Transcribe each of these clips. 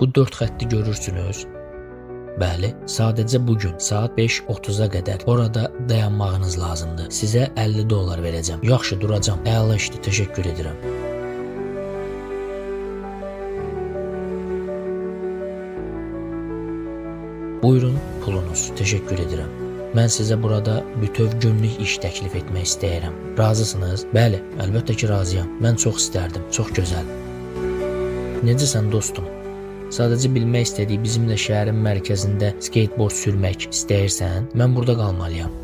Bu 4 xətti görürsünüz? Bəli, sadəcə bu gün saat 5:30-a qədər orada dayanmağınız lazımdır. Sizə $50 verəcəm. Yaxşı, duracam. Əla işdir, təşəkkür edirəm. Buyurun pulunuz. Təşəkkür edirəm. Mən sizə burada bütöv günlük iş təklif etmək istəyirəm. Razısınız? Bəli, əlbəttə ki, razıyam. Mən çox istərdim. Çox gözəl. Necəsən dostum? Sadəcə bilmək istədiyi bizimlə şəhərin mərkəzində skateboard sürmək istəyirsən? Mən burada qalmalıyam.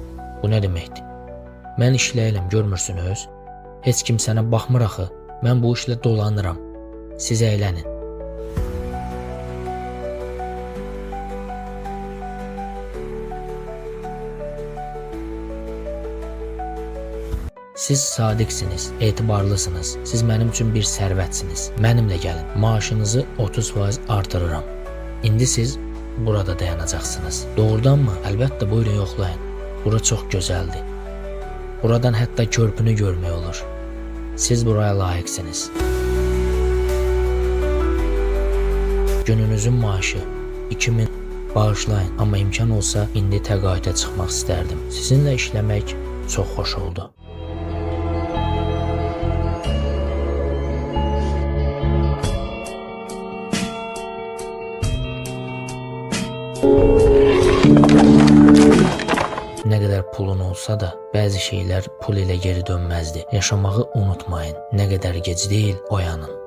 Bu nə deməkdir? Mən işləyirəm, görmürsünüz? Heç kim sənə baxmır axı. Mən bu işlə dolanıram. Siz əylənin. Siz sadiqsiniz, etibarlısınız. Siz mənim üçün bir sərvətsiniz. Mənimlə gəlin. Maaşınızı 30% artırıram. İndi siz burada dayanacaqsınız. Doğrudanmı? Əlbəttə, buyurun yoxlayın. Bura çox gözəldir. Buradan hətta körpünü görmək olur. Siz buraya layiqsiniz. Gününüzün maaşı 2000. Bağışlayın, amma imkan olsa indi təqaüdə çıxmaq istərdim. Sizinlə işləmək çox xoş oldu. Nə qədər pulun olsa da, bəzi şeylər pul ilə geri dönməzdi. Yaşamağı unutmayın. Nə qədər gec deyil, oyanın.